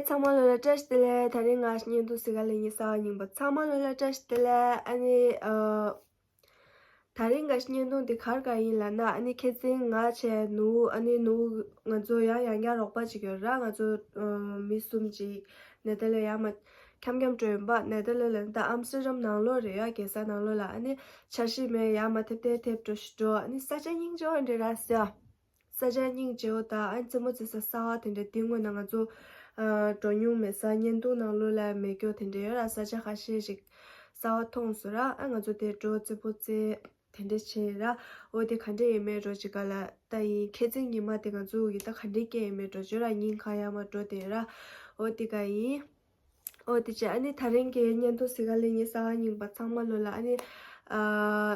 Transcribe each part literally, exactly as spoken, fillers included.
ཚང་མ་ལོ་ལ་བཀྲ་ཤིས་བདེ་ལེགས། དེ་རིང་ང་བརྙན་ཐུང་གཟིགས་ག་ལ་ཡིན་གསར་པ་རྙིང་པ་ཚང་མ་ལོ་ལ་བཀྲ་ཤིས་བདེ་ལེགས། ཨ་ནི་ཨ། དེ་རིང་གི་བརྙན་ཐུང་འདི་ག་རེ་ག་ཡིན་ལབ་ན། ཨ་ནི་ཁྱེད་ཚོའི་ང་བྱས་ནུ་ཨ་ནི་ནུ་ང་ཚོ་ཡང་ཡང་བསྐྱར་རོགས་པ་ཅིག་ཡོད་ར། ང་ཚོ་ཨ་མི་གསུམ་ཅིག་ནེ་ཐར་ལེན་ཡར་མར་འཁྱམ་འཁྱམ་འགྲོ་ཡིན་པ། ནེ་ཐར་ལེན་ལ་ད་ཨམ་སི་ཊར་ཌམ་ནང་ལོགས་རེད་ཡ། རྒྱལ་ས་ནང་ལོགས་ལ། ཨ་ནི་འཆར་གཞི་མེད་ཡར་མར་ཐེབས་ཐེབས་ཐེབས་འགྲོ་ཞིག་འགྲོ། ཨ་ནི་ས་ཆ་སྙིང་རྗེ་པོ་འདྲ་ར་ཟེར། ས་ཆ་སྙིང་རྗེ་པོ་དང་། ཨ་ནི་རྩེད་མོ་རྩེ་ས་གསར་པ་དེ་འདྲ། དེ་སྔོན་ན་ང་ཚོ་ཨ་འགྲོ་མྱོང་མེད་ས། བརྙན་ཐུང་ནང་ལོགས་ལ་མེད་རྒྱུ་དེ་འདྲ་ཡོད་ར། ས་ཆ་ཁ་ཤས་ཤིག་གསར་པ་མཐོང་སོང་ར། ཨ་ང་ཚོ་དེ་འགྲོ་རྩེད་མོ་རྩེ་དེ་འདྲ་བྱས་ར། འོ་དེ་ག་འདྲ་ཡིན་མིན་རོ་ཅིག་ག་ལ་ལྟ་ཡིན། ཁྱེད་ཚོའི་ཉི་མ་དེ་ང་ཚོ་གི་ད་ག་འདྲ་སྐྱེལ་ཡིན་མིན་རོ་ཅོ་ར། ཉིན་གང་ཡར་མར་འགྲོ་དེ་ར། འོ་དེ་ག་ཡིན། འོ་དེ་བྱས། ཨ་ནི་དེ་རིང་གི་བརྙན་ཐུང་གཟིགས་ག་ལ་ཡིན་གསར་པ་རྙིང་པ་ཚང་མ་ལོ་ལ་ཨ་ནི་ཨ་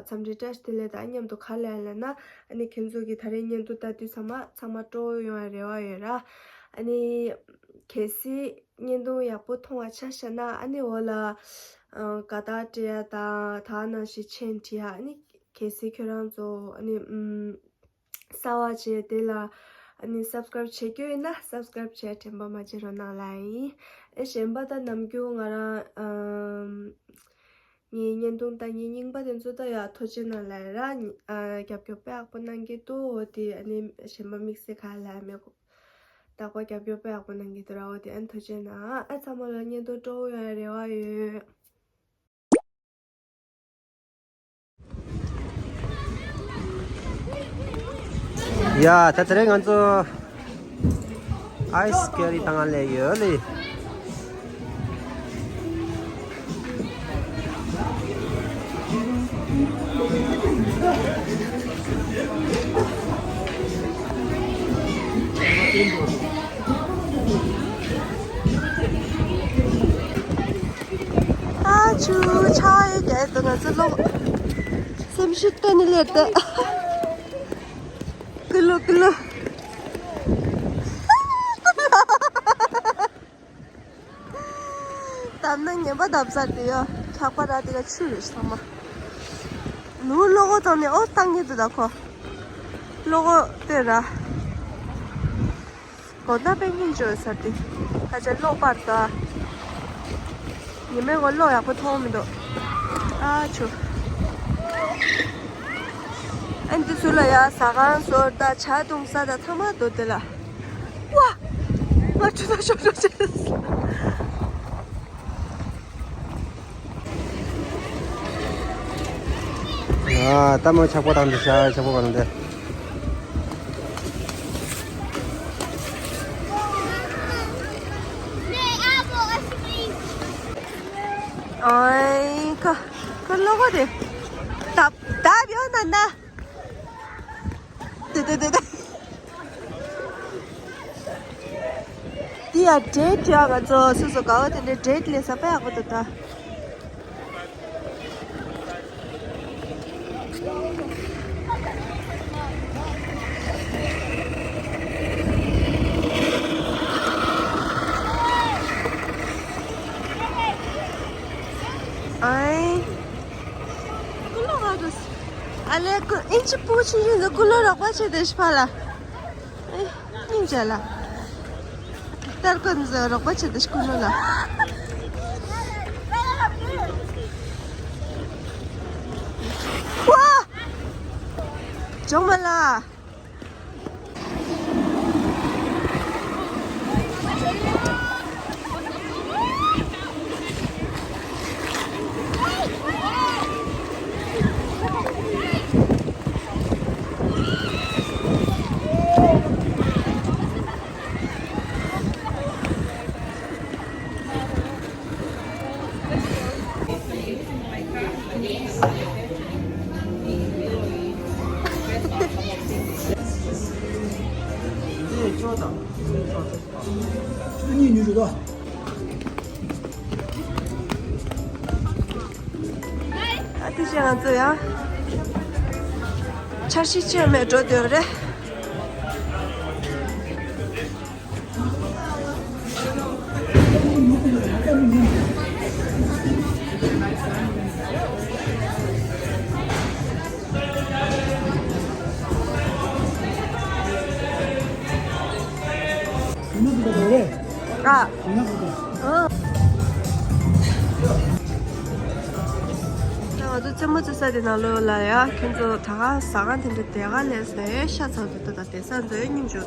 འཚམས་འདྲི་བཀྲ་ཤིས་བདེ་ལེགས་དང་མཉམ་དུ་ག་རེ་ལབ་ན། ཨ་ནི་ཁྱེད་ཚོ་གི་དེ་རིང་བརྙན་ཐུང་ལྟ་དུས་ཚང་མ་ཚང་མ་སྤྲོ་པོ་ཡོང་བའི་རེ་བ་ཡོད་ར། ཨ་ནི་གལ་སྲིད་བརྙན་ཐུང་ཡག་པོ་མཐོང་བ་ཆ་བཞག་ན། ཨ་ནི་འོ་ལ་ཨ་དགའ་རྟགས་སྤྲད་ཡ་དང་དེ་ནང་བཞིན་མཆན་བྲིས་ཡ། ཨ་ནི་གལ་སྲིད་ཁྱོད་རང་ཚོ་ཨ་ནི་ཨམ་གསར་པ་བྱས་དེ་ལ་ཨ་ནི་སབ་སི་ཀ་རབ་བྱེད་རྒྱུ་ཡིན་ན། སབ་སི་ཀ་རབ་བྱས་དྲན་པ་མ་བརྗེད་རོགས་གནང་ལབ་ཡིན། ཨེ་གཞན་པ་ད་ནམ་རྒྱུན་ང་རང་ཨམ་ངའི་བརྙན་ཐུང་ལྟ་མཁན་རྙིང་པ་དེ་ཚོ་ད་ཡ་ཐུགས་རྗེ་གནང་ལབ་ཡ་ར། ཨ་རྒྱབ་སྐྱོར་དཔེ་ཡག་པོ་གནང་གི་འདུག་འོ་དེ་ཨ་ནི་གཞན་པ་དམིགས་བསལ་ག་ལབ་ཡ་མེད་གོ། བདག་པོ་རྒྱབ་སྐྱོར་དཔེ་ཡག་པོ་གནང་གི་འདུག་ར། འོ་དེ་ཨ་ནི་ཐུགས་རྗེ་གནང་། ཨ་ཚང་མ་ལ་བརྙན་ཐུང་སྤྲོ་པོ་ཡོང་བའི་རེ་བ་ཡོད། ཡ། ད་དེ་རིང་ང་ཚོ་ཨའི་སི་ཀེ་རི་བཏང་ལེ་ཡོད་ལེ། ཨ་ཆུ་ཆ་ཡི་གེ་དུ་ང་ཚོ་ལོག་སེམས་ཤུགས་བཏོན་ནས་སླེབས་ཏེ། ཀུ་ལུ་ཀུ་ལུ། བསྡམས་ན་ངན་པ་བསྡམས་ས་དེ་ཡོ། འཁྱག་པ་ར་དེ་ག་ཆུ་རེད་ཚང་མ། ནུ་བློ་ཁོག་བཏང་ནས་ཨོ་བཏང་གི་འདུག་ད་ཁོ། བློ་ཁོག་སྟེར་ར། གོ་ད་པེན་གྱིན་བཅོས་ས་དེ། ད་ཆ་གློག་པར་ད། ཉི་མའི་གོ་གློག་ཡག་པོ་མཐོང་མི་འདུག་ཨ་ཆུ། ཨན་དེ་ཚུ་ལ་ཡ་ཟ་ཁང་བཟོ་ད་ཇ་འཐུང་ས་ད་ཚང་མ་འདུག་དེ་ལ། ཝ། ང་ཆུ་ད་ཤོར་ཤོར་བྱས། ཨ་ལྟད་མོ་ཆག་པོ་དང་འདི་ཤ་ཆག་པོ་གང་འདི། ཨོའི་ཁ་ཁ་ལོ་གོ་དེ། ད་ད་བྱོས་ན་ན། དེ་དེ་དེ་དེ། འདི་ཡ་ཌེ་ཊི་ཡ། ང་ཚོ་སོ་སོ་དགའ་བ་དེ་འདྲའི་ཌེ་ཊི་ལས་ས་པ་ཡག་པོ་འདུག་ད། ཨའི། ཀུ་ལོ་ག་དུས། ཨ་ལེ་ཀུ་ཨིན་ཅི་པུ་ཆུང་ཆུང་ཟེར། ཀུ་ལོ་རོགས་པ་བྱེད་དེ་ཤི་ཕ་ལ། ཨེ། སྙིང་རྗེ་ལ། ལྟར་ཀུན་ཟེར་རོགས་པ་བྱེད་དེ་ཤི་ཀུ་ལོ་ལ། ཝ། ཇོ་མ་ལ། ཨ་ཏི་ཅན་ང་ཚོ་ཡང་འཆར་གཞི་ཅན་མེད་འགྲོ་འདོད་རེད། ད་ང་ཚོ་རྩེད་མོ་རྩེ་ས་དེ་ནང་ལོགས་ལ་ཡ། ཁྱོད་ཚོ་ད་ག་ཟ་ཁང་དེ་འདྲ་དེ་ག་ལས་ནས་ཤ་ཚ་འདུག་ད་ད་དེ་ས་འདི་སྙིང་རྗེ།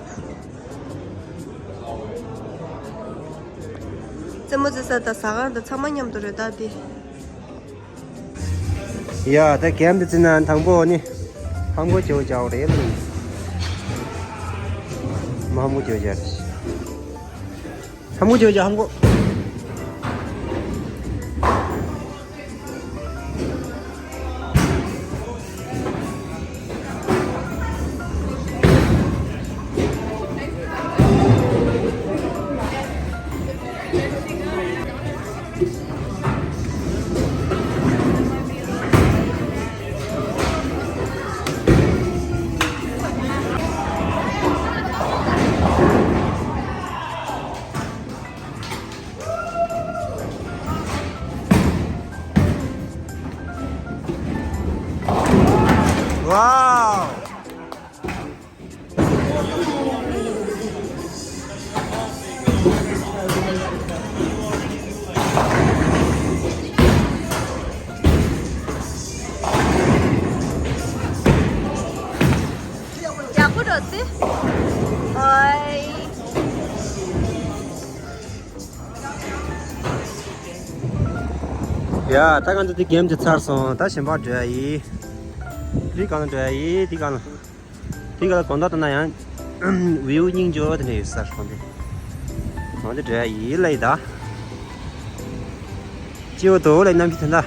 རྩེད་མོ་རྩེ་ས་དང་ཟ་ཁང་དང་ཚང་མ་མཉམ་དུ་རེད་ད་དེ། ཡ། ད་གེམ་དེ་རྩེ་ན་དང་པོ་ནི་ཧམ་གོ་ཅོ་ཅོ་རེད། མ་ཧམ་གོ་ཅོ་ཅོ་རེད། ཧམ་གོ་ཅོ་ཅོ་ཧམ་གོ། Wow! ཡག་པོ་འགྲོ་སྲིད། ཨོའི། ཡ། ད་ང་ཚོ་འདི་གེམ་དེ་ཚར་སོང་། ད་གཞན་པ་འགྲོ་ཡ་ཡིན། འདི་གང་ལ་འགྲོ་ཡ་ཡིན། འདི་གང་ལ། འདི་གང་ལ་དགོང་དག་ལྟ་ན་ཡང་ཝིའུ་སྙིང་རྗེ་པོ་དེ་འདྲ་ཡོད་ས་རེད། འདི་ང་འདི་འགྲོ་ཡ་ཡིན་ལབ་ཡིན་ད། སྐྱིད་པོ་འདུག་ལབ་ཡིན། གནམ་གཤིས་དེ་འདྲ།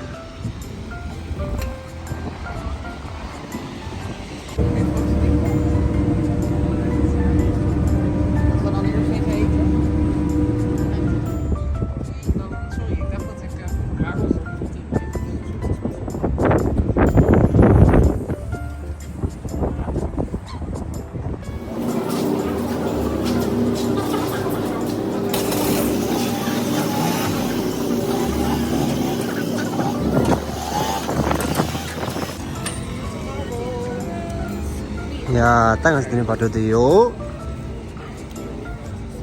ཡ། ད་ང་ཚོ་དེ་ནས་བར་འགྲོ་དུས་ཡོད།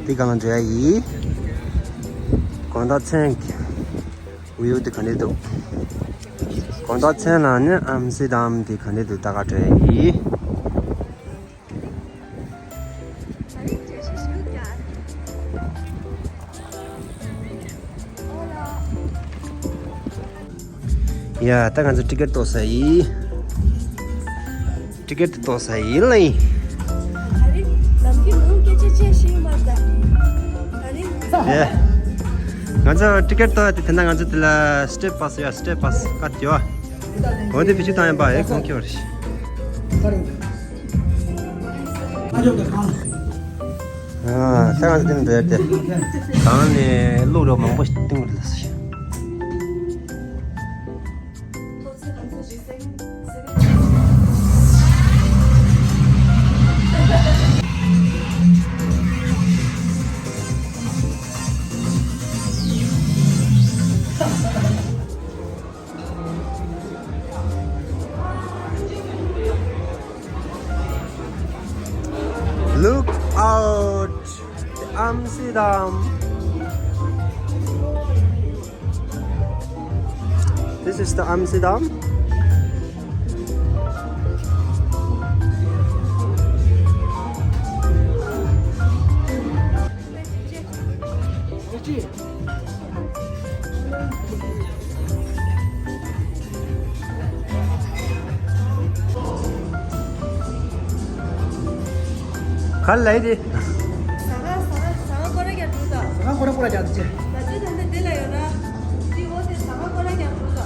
འདི་གང་ལ་འགྲོ་ཡ་ཡིན། དགོང་དག་མཚན་གྱི་ཝིའུ་དེ་ག་འདྲ་འདུག་དགོང་དག་མཚན་ལ་ནི་ཨམ་སི་ཏར་ཌམ་དེ་ག་འདྲ་འདུག་ད་ག་འགྲོ་ཡ་ཡིན། ཡ། ད་ང་ཚོ་ཊི་ཀེ་ཊི་གཏོང་ས་ཡིན། ཊི་ཀེ་ཊི་གཏོང་ས་ཡིན་ལ་ཡིན། ཡ། ང་ཚོ་ཊི་ཀེ་ཊི་གཏོང་ཡ་དེ་དེ་ན་ང་ཚོ་དེ་ལ་སི་ཊེ་ཊི་པཱ་སི། ཡ། སི་ཊེ་ཊི་པཱ་སི་ཀ་ཏི་ཡོ། འོ་དེ་བེད་སྤྱོད་བཏང་ཡ་པ་ཨེ་གོང་ཁྱོད་རེད། ཨ། ད་ང་ཚོ་དེ་ནས་འགྲོ་ཡ་དེ། གང་ནས་གློག་རོ་མང་པོ་ཞིག་བཏིང་བ་རེད་ལ་ཟེར། Look out! The Amsterdam. This is the Amsterdam. ག་ལ་ཡི་དེ། ཟ་ཁང་། ཟ་ཁང་། ཟ་ཁང་སྐོར་ར་རྒྱག་འགྲོ་ད། ཟ་ཁང་སྐོར་ར་སྐོར་ར་རྒྱག་འགྲོ་ཅེ། ང་ཚོའི་ད་ལྟ་འདི་ལ་ཡོད་ན། འདི་འོ་དེ་ཟ་ཁང་སྐོར་ར་རྒྱག་འགྲོ་ད།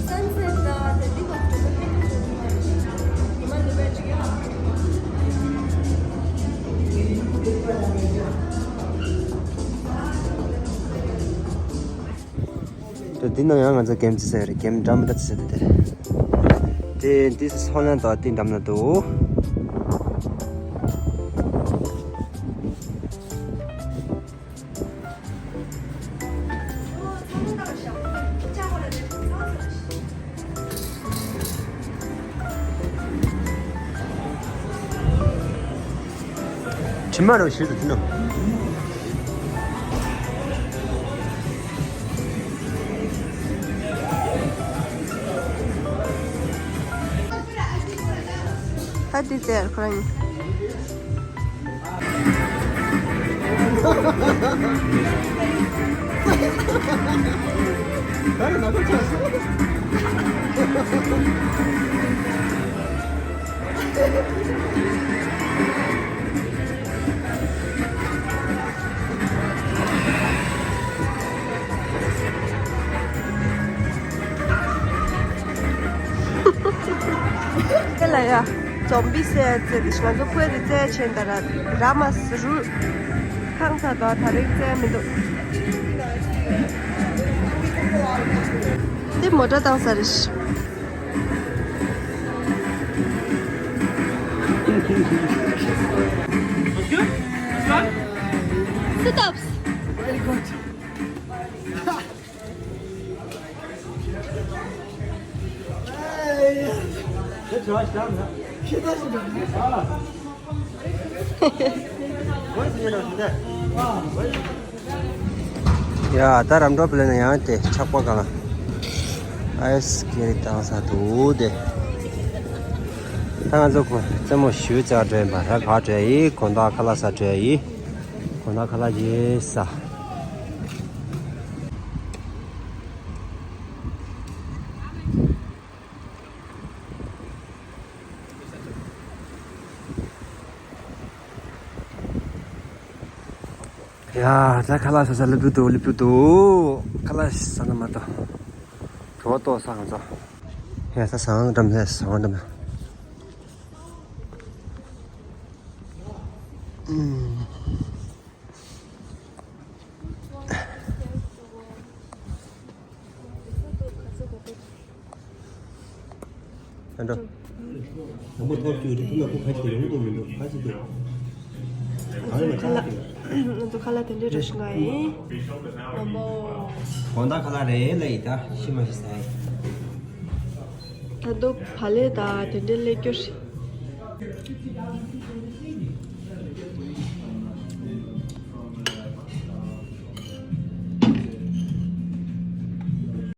སན་སེ་ཊི་ད་དེ་འདི་གོ་ཐུག་ས་ཕན་ཚུན་ཚོ་ཉི་མ་ཉི་མ་ལུས་པའི་ཅིག་ཡ། དེ་འདི་ནང་ཡང་ང་ཚོ་གེམ་རྩེ་ས་རེད། གེམ་འདྲ་མི་འདྲ་རྩེ་ས་དེ་དེ་རེད། དེ་འདི་ཧོ་ལན་དང་དེ་འགྲམ་ན་འདུག་མི་མང་རུ་ཞུ་དུ་ཐུབ་ནོ། ད་འདི་ཟེར་ཁོ་རང་ཡིན། དེ་ལ་ཡ། འཛོམས་པི་སེ་རྩེ་དེ་ང་ཚོ་ཁོའི་དེ་རྩེ་ཆེན་ད་ར་ར་མ་སི་རུ། ཁང་ཚ་དོ་ད་རེག་རྩེ་མི་འདུག་དེ་མོ་ཊ་བཏང་ས་རེད། Sit-ups. ཡ། ད་རམ་འགྲོ་པི་ལེ་ན་ཡང་དེ་ཆག་པ་གང་ཨའི་སི་ཀེ་རི་བཏང་ས་འདུག་དེ། ད་ང་ཚོ་གོ་རྩེད་མོ་ཞུ་ཙག་འགྲོ་ཡིན་པ་ར་ག་འགྲོ་ཡི་གོན་ད་ཁ་ལག་ཟ་འགྲོ་ཡི་གོན་ད་ཁ་ལག་ཡེ་ས། ཡ། ད་ཁ་ལག་ཟ་ས་སླེབས་འགྲོ་འདུག་སླེབས་འགྲོ་འདུག་ཁ་ལག་ཟ་ན་མ་གཏོགས། གྲོད་པ་ལྟོགས་ས་ང་ཚོ། ཡ། ད་ཟ་ཁང་འགྲམ་ལ་ཟ་ཁང་འགྲམ་ལ། ཨུམ། ཨ་འགྲོ། དང་པོ་ཐོག་བཅུག་རེད། དེ་ལ་ཁོ་ཁ་ཅིག་ཡོང་གི་མི་འདུག་ཁ་ཅིག་འདུག་ང་ཚོ་ཁ་ལག་ང་ཚོ་ཁ་ལག་དེ་འདྲའི་འདྲ་ཞིག་ང་ཡིན། དང་པོ། གོན་ད་ཁ་ལག་རེད་ལ་ཡིན་ད་ཤི་མ་ཤི་ས་ཡིན། ད་དུ་བ་ལས་ད་དེ་འདྲའི་ལས་སྐྱོ་ཞིག